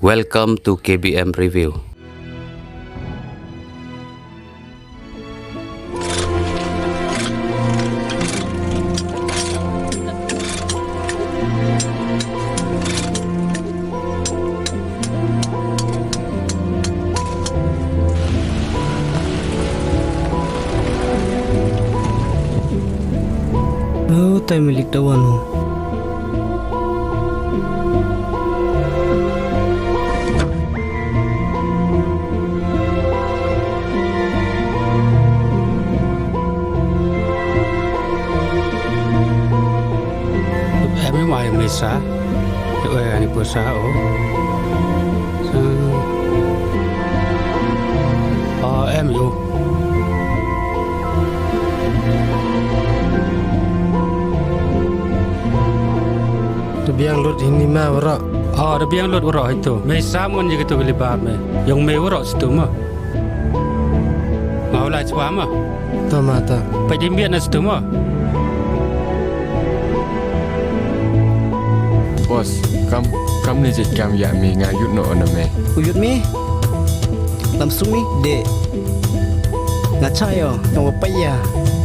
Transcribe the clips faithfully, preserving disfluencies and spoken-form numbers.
Welcome to K B M Review. Oh, tai milik da wan u. Em i mai mesa. Te oi ani posa o. Sa. O, em i o. Da biang lut hini ma waroh. O, da biang lut waroh itu. Me sam ngan ya kitu ki libar me. Yong me waroh situ ma. Nga u lai chwa ma. Ta ma ta. Pait di miat na situ ma. Boss, kam, kam ni jait kam ya mi nga yut no na me. U yut mi? Lam sumi de. Nga cha yo, tang wa paya.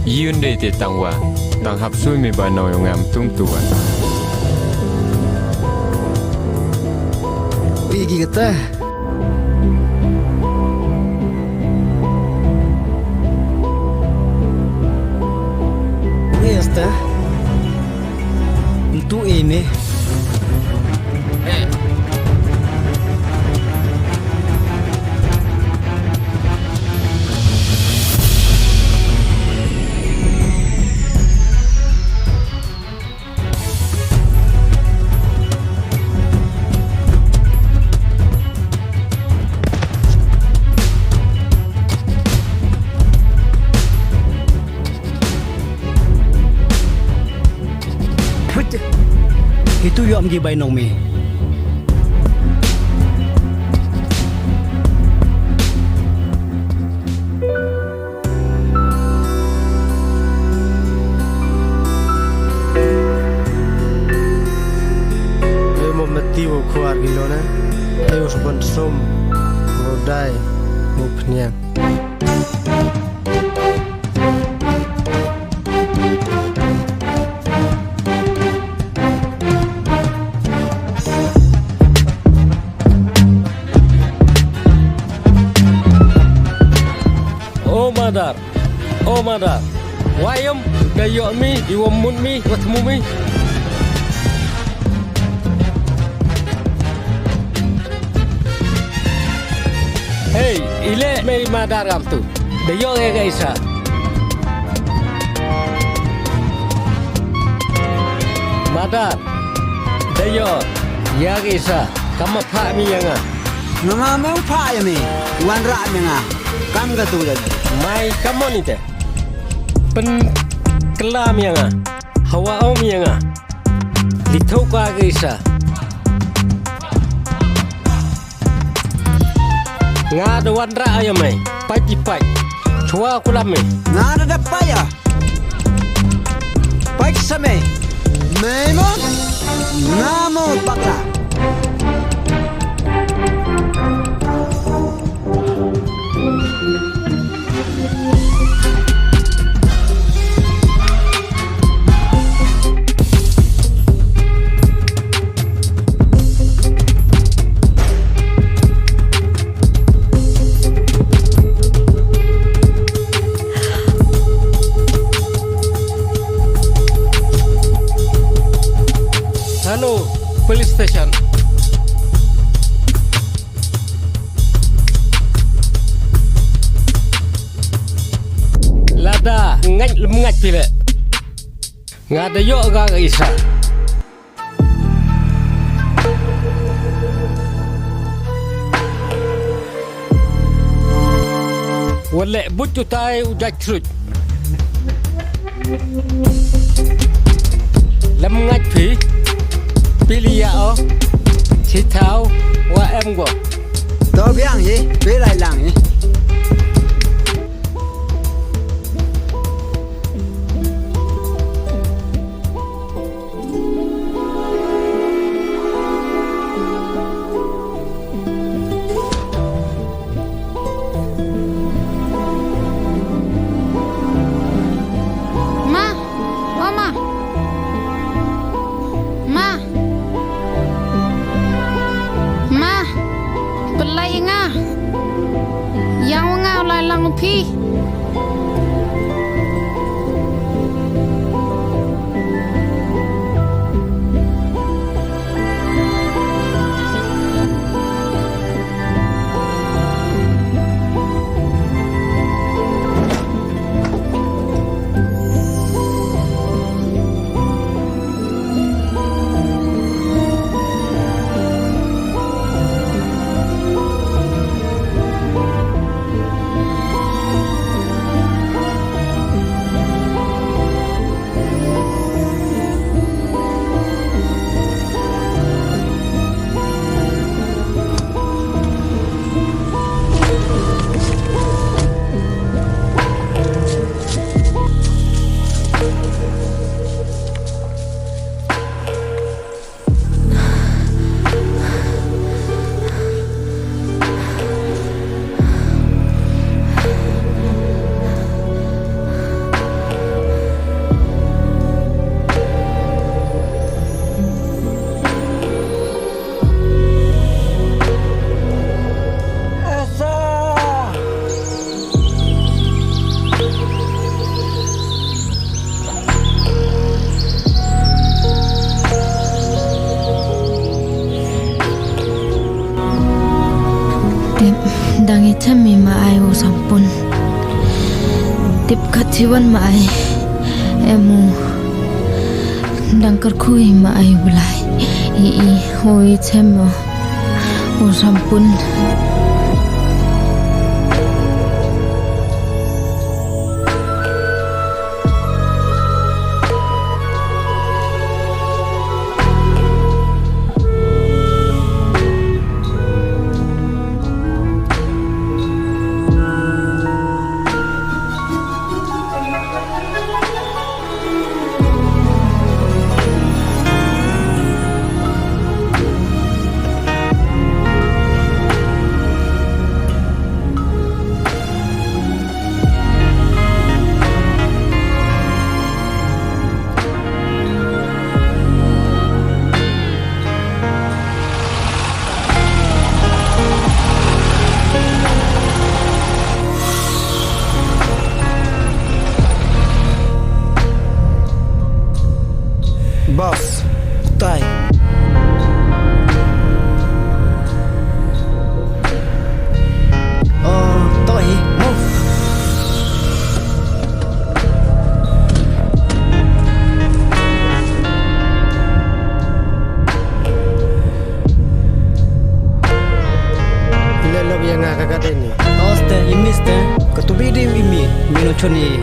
Yun de te tang wa. Tang hap sumi ba no yo ngam tung tuan. Ui, gi kata. Esta. Ntu ini. Put. Itu yom ki bai nong mi. Ei mo mati wo khwar ki lo na. Ei us ban som. Mo dai. Mo pniang. O madar, o madar. Wayam, da yoh mi, i wa mut mi, wa thmu mi. Hey, ile me i madar kam tu. Da yoh ke ka isa. Madar. Da yoh. Ya ke isa. Kam ma pha mi ya nga. Nga ma me u pha ya mi. Wan ra mi nga. Kam ka tu da. Mai kam mo ni te. Pynkylla mi ya nga. Hawa o mi ya nga. Li thok ka ke isa. Nga da wan ra ya me. Pait i pait. Chwa kulam me. Nga da da pait ya. Pait sa me. Me mo. Nga mo pakla. Hello, police station. Lada ngait lem ngait phi le. Nga da yoh ka ka isa. Wa le buit u tai u jait chruit. Lem ngait phi. Pili ya o. Chi thau wa em go. To biang hi, pili lang hi. Ang phi. Tip, dang i chem i ma ai u Sampun. Tip kat chiwan ma ai. Em u. Dang kyrkhu i ma ai u Blai. I i, o i chem o. U Sampun. Boss, tai. Oh, toi, move. Phi leh lok ya nga ka garden ni. Oste, i mister. Ka tu bi dim i mi, mi no choni.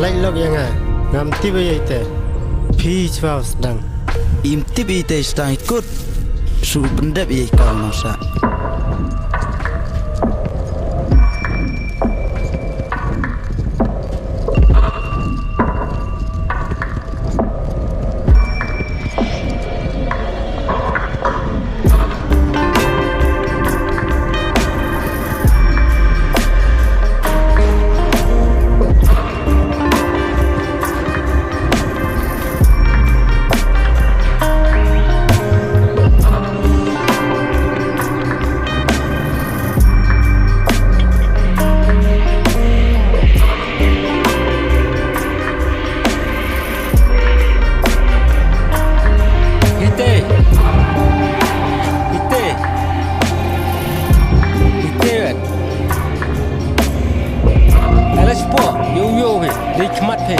Leh lok ya nga, ngam tip ya ite. Phi chwa sdang. Im tip ite sdang i kut. Su pyndep ya i ka no sa. Ite. Ite. Ite wan. Ala spo, yo yo he, de khmat he.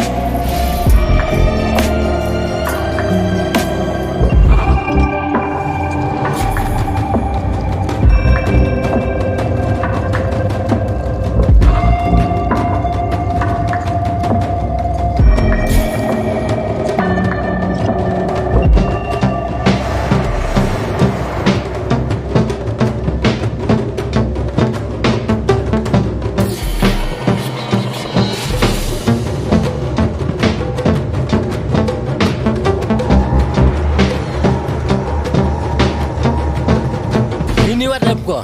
Ini wat lep ko.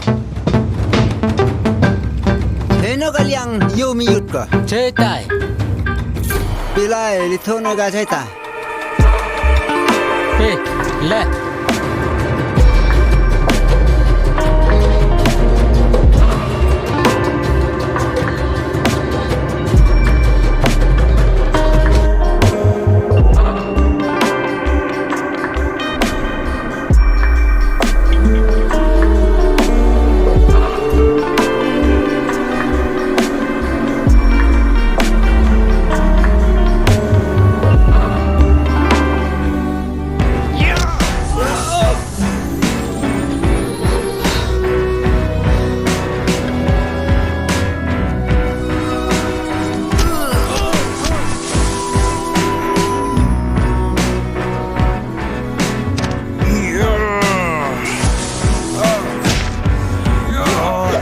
Heno ka liang yo mi yut ko. Chetai. Pilai, litho no ga chetai. Pe, le.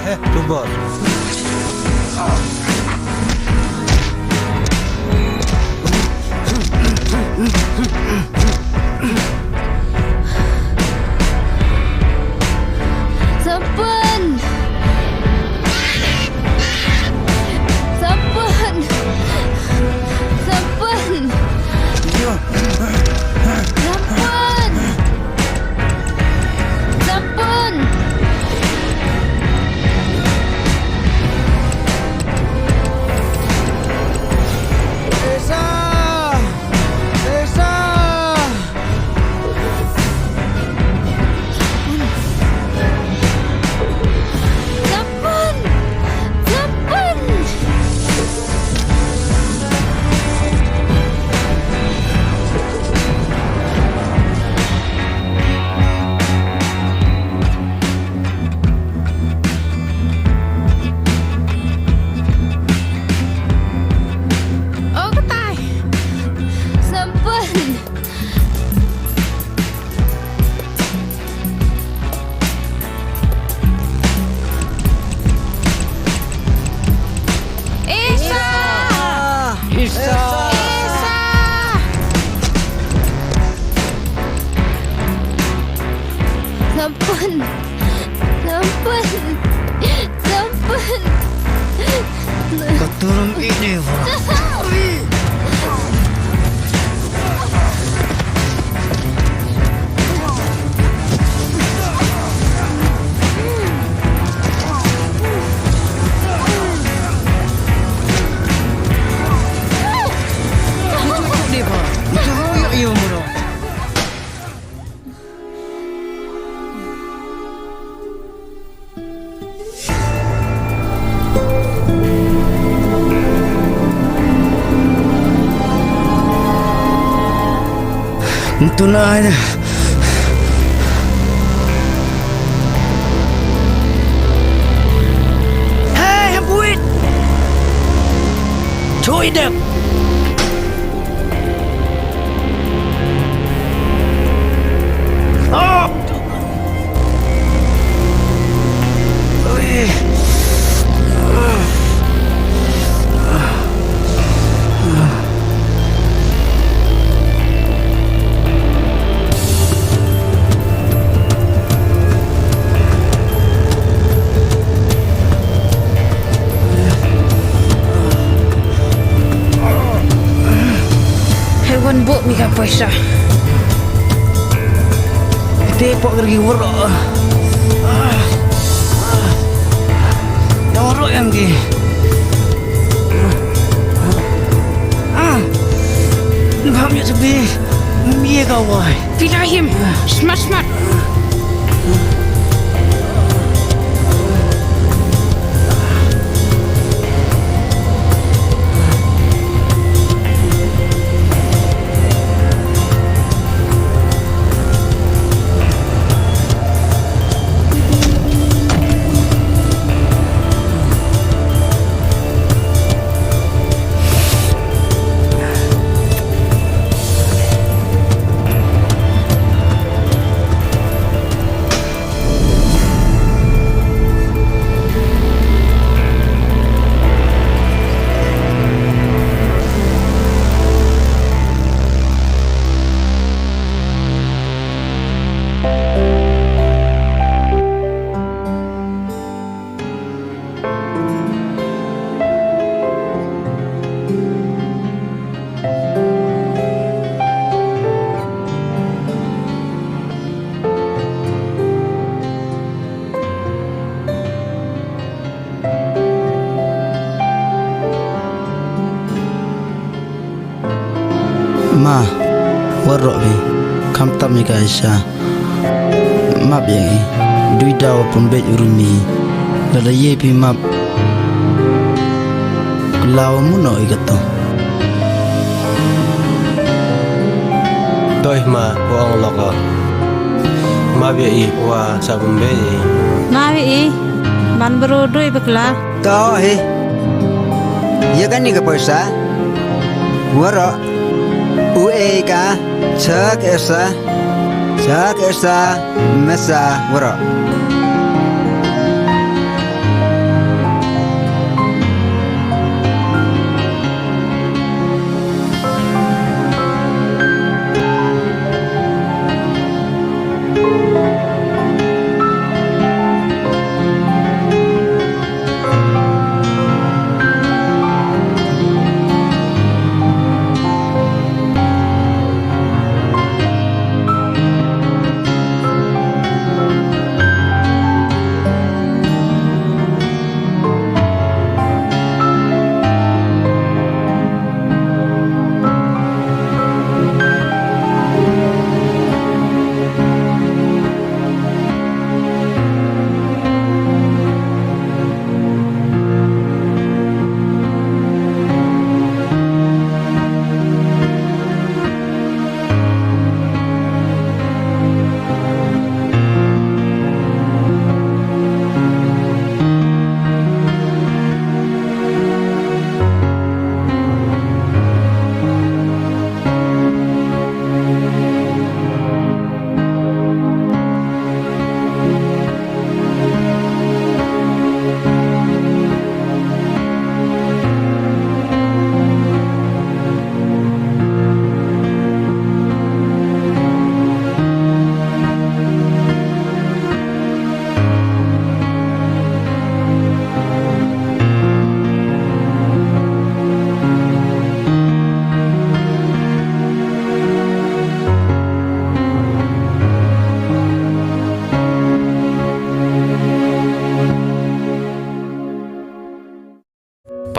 Tu bor. Sampun! Sampun! Sampun! Sampun! Sampun! Tessa! Tessa! Sampun! Sampun! O katai. Sampun. Isa! Isa! Isa! Sampun! Sampun! Sampun! Ka turun ini, bro. Ntu na aja. Hey, hembuit! Chui dep! Oh! Hei wan bok mi ka poisa. Te pok lagi waroh. Waroh yang ki. Ah. Ngam ya sebi. Ngam ya kawai. Pila him. Smat, smat. Ma, waroh phi, khamtam i ka Aisha. Map ya i, dui daw pynbeit u rumi. Lada ye phi map, kylla wa muno i kato. Toi ma, wa ong lok o. Map ya i, wa sa pynbeit i. Map ya i, man bru dui bakla. To hi. Ya kani ka poisa. Waroh. U e ka. Chak esa. Chak esa. Mesa waroh.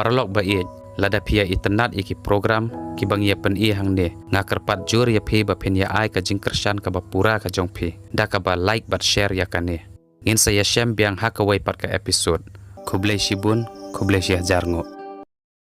Paralok ba ïeit, lada phi ya itynnad ïa ki program kiba ngi ya pyni hangne, nga kyrpad jur ïa phi ba phin ya ai ka jingkyrshan kaba pura ka jong phi da kaba like bad share ïa kane. Ngin sa ya shem biang ha kawei pat ka episode. Khublei shibun, khublei shihajar nguh.